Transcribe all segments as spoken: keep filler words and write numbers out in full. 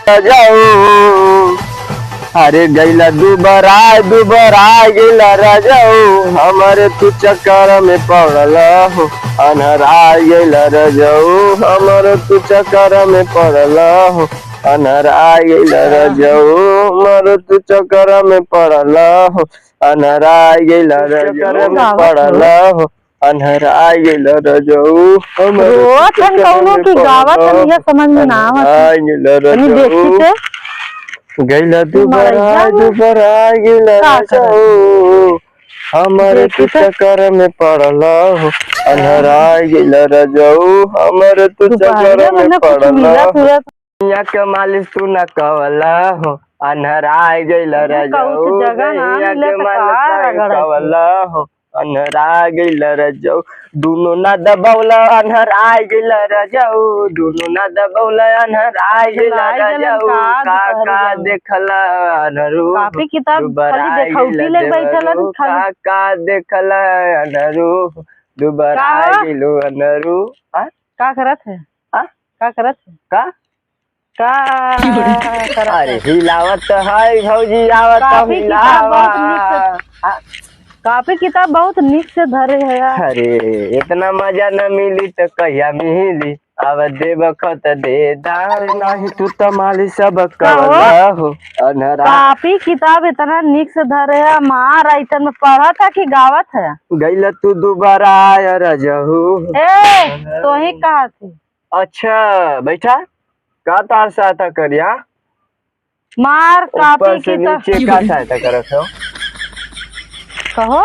रजऊ। अरे गइला दुबराय, दुबराय गइला रजऊ, हमरे तू चक्कर में पड़ल हो, अन्हराय गइला रजऊ, हमरे तू चक्कर में पड़ल हो, अन्हराय गइला रजऊ, हमरे तू चक्कर में पड़ल हो, अन्हराय गइला रजऊ, चक्कर में पड़ल हो। अन्हराय गइल रजऊ, हमरे रोत हन कौनो की गावत हन, यह समझ में ना आवत है। अन्हराय गइल तनी रजऊ। देखी से। गइल दुबराय, दुबराय गइल का रजऊ, हमरे देखी से। चक्कर में पड़ल हो। अन्हराय गइल रजऊ, हमरे तू चक्कर में पड़ल हो। दुपहरिया में ना कुछ मिला हो। पूरा। दहिया के मालिश तू न कवला हो, अन्हराय गइल रजऊ। कहूँ से जगह ना मिले तो का रगड़े? कवला हो, अन्हराय गइल रजऊ। दुनो ना दबौला, अन्हराय गइल रजऊ। दुनो ना दबौला, अन्हराय गइल रजऊ। का, का देखला अन्हरू? कापी किताब खाली देखौटी ले बैठल हन, खाली। का, का देखला अन्हरू? दुबराय गइलू अन्हरू। आ? का करत है? आ? का करत है? का? का करत है? अरे हिलावत तो है भौजी, आवत तो कापी किताब बहुत नीक से, हिलावा। कापी किताब बहुत नीक से धरे है यार। अरे इतना मजा न मिली तो कहिया मिली? अब देबख त दे दार, नाही तू त माली सब का हो? कवला हो। अन्हरा कापी किताब इतना नीक से धरे है, मार आइटम में पढ़त है कि गावत है? गइल तू दुबराय रजऊ। ए, तोही कहा थी। अच्छा बैठा, का तार सहायता करिया? मार कापी ऊपर से किताब। नीचे का सहायता करत हो? कहो।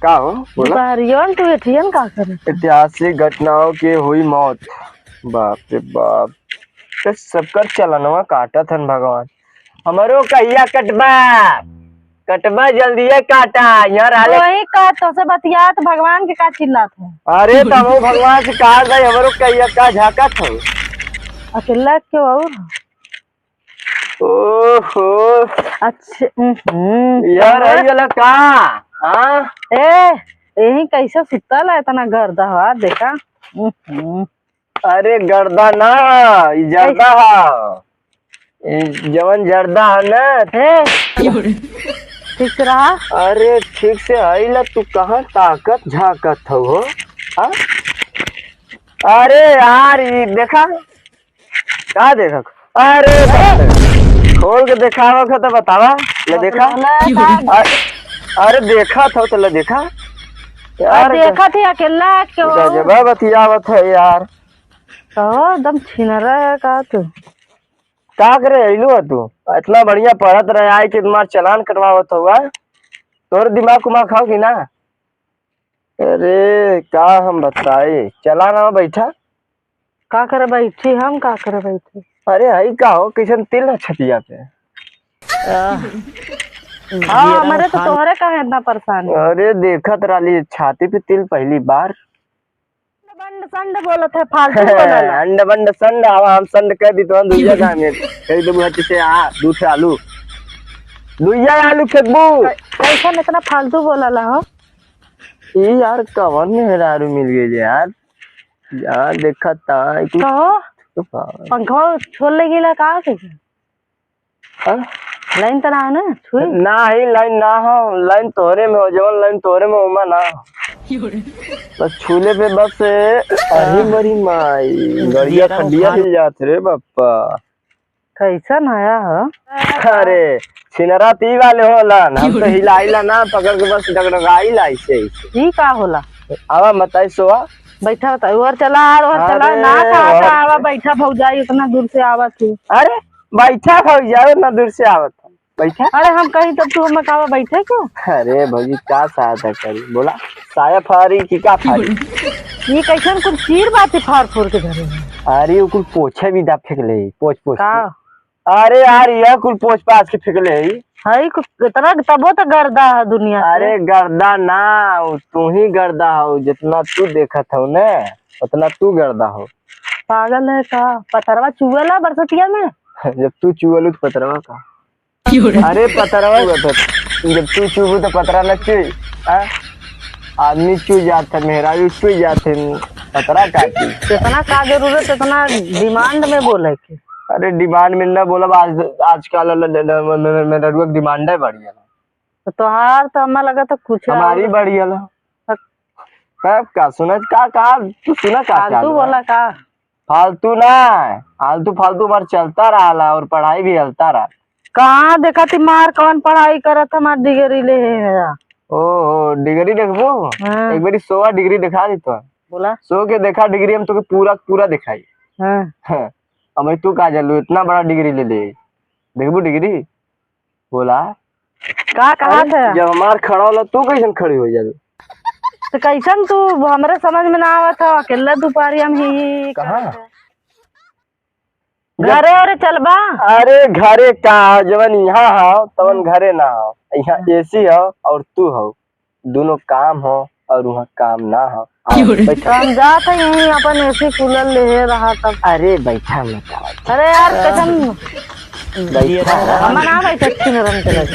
का हो? बोला। दुपहरियन तू एठियन का करे? ऐतिहासिक घटनाओं के हुई मौत। बाप रे बाप, ये सबकर चलनवा काटत हन भगवान। हमरो कहिया कटबा, कटबा जल्दिए काटा। यहाँ रहले वही का तोसे बतियात भगवान के का चिल्लात है? अरे तमो भगवान से कहा जाए, हमरो कहिया का झाकत हो? अकेला क्यों और? ओहो। अच्छा, हम्म। यार, आई वाला का? हाँ? ए, यही कैसे सुतल है इतना गर्दा हवा, देखा? हम्म। अरे गर्दा ना, ई जर्दा कैसे? हा। ई जवन जर्दा है ना। ए, ठीक से रहा। अरे ठीक से आइला, तू कहाँ ताकत झाकत हो, हो? हाँ? अरे यार, ई देखा, का देखा? अरे बाप रे। खोल के देखावा का तो बतावा, ले देखा। अरे, अरे देखा था तो ले देखा। यार अरे देखा थी अकेला क्यों? गजबा बतियावत है यार। तो एकदम छिनरा है का तू? का करे अइलू है तू? इतना बढ़िया पढ़त रहे, आए के तुम्हार चालान कटवावत हुआ। तोर दिमाग उमाग खाओ कि ना? अरे का हम बताई, चला ना बैठा। का करे बैठी, हम का करे बैठी? अरे हई का हो, कैसन तिल है छतिया पे? आह, हाँ, जियरा हमारे तो उफान। तोहरे का है इतना परेशानी? अरे देखत रहली छाती पे तिल पहली बार। बंड संड बोलत है, फालतू बोलला। अंड बंड संड, आवा हम संड कह दी तो दुइया गाँव में कह देबू हट से आ, दू ठे आलू, दुइया आलू फेंकबू। कै-, कैसन इतना फालतू बोलला हो? ई यार कवन मेहरारू मिल गई यार, जहाँ देखा तहाँ एक कहो, तो पागल। पंखवा छोड़ ले गेला का के? हाँ? लाइन त ना हो ना, छुई? ना ही लाइन ना हो, लाइन तोहरे में हो, जवन लाइन तोहरे में ओमा ना हो। बस छूले पे बस, अरे मरी माई, गड़िया जियरा खंडिया उफान। हिल जात रे बाप्पा। कैसन आया हो? अरे, छिनरा ती वाले होलन, हम तो हिलाइला ना, पकड़ के बस डगडगाइला ऐसे, ऐसे। ई का होला? आवा बताई सोआ। बैठा होता, और चला, और चला, अरे, ना कहा और था, आवा बैठा भौजाई, उतना दूर से आवा तू। अरे, बैठा भौजाई, उतना दूर से आवत है। बैठा। अरे, हम कहीं तब तू हमें कहा बैठे क्यों? अरे भौजी, का सहायता करी? बोला, साया फारी कि का फारी? ये कैसन कुल चीर बाटे फार फूर के धरे हैं? अरे, वो कुल पोछे भी दा फेंक ले, पोछ पोछ के। का? अरे यार, यह कुल पोछ पाछ के फेंकले है। हई कु-, इतना तबो तो गर्दा है दुनिया से। अरे गर्दा ना, उ तू ही गर्दा हो, जितना तू देखत हो ना, उतना तू गर्दा हो। पागल है का? पतरवा चुएला बरसतिया में? जब तू चुएलू तो पतरवा का? अरे पतरवा, जब तू चुबू तो पतरा न चुई, हाँ? आदमी चुई जात है, मेहरारू चुई जात है, पतरा का चुई? इतना का जरूरत, इतना डिमांड में बोले के? अरे demand में ना बोलब, आज, आजकल ल-, ल-, ल-, म-, म-, मेहररुआ के demand है बढ़िया। तो तोहार तो हमें लगा तो कुछ हमारी और बढ़िया ला। हक। तब का सुना, का, का, तू सुना का फालतू चालू है? बोला का? फालतू ना, फालतू, फालतू हमार चलता रहला और पढ़ाई भी हलता रहा। कहाँ देखा थी मार कौन पढ़ाई करत हमार degree ले है। ओ, ओ, degree देखबो? हाँ। एक बारी सोवा degree दिखा दी तो। बोला। सो के देखा degree, हम तोके पूरा, पूरा दिखाई। हाँ। हाँ। अब भाई तू का जानलू, इतना बड़ा degree ले ले। देखबू degree? बोला। का कहा अरे, था? जब हमार खड़ा होला, तू कैसन खड़ी हो जालू? तो कैसन तू, हमरे समझ में ना आवत हो, अकेला दुपहरिया में ही, ही कहाँ? करत है। घरे ओरे चलबा? अरे घरे का, जवन यहाँ हो, तवन हम्म। घरे ना हो। यहाँ हम्म। AC हो और तू हो, दोनों काम हो और वहाँ काम ना हो। क्यों रे? बैठा। तो हम जात है यहीं अपन AC cooler ले रहा तब। अरे बैठा मत आओ। अरे यार, कसम। बैठा। हम ना बैठे, अच्छी नरम चला।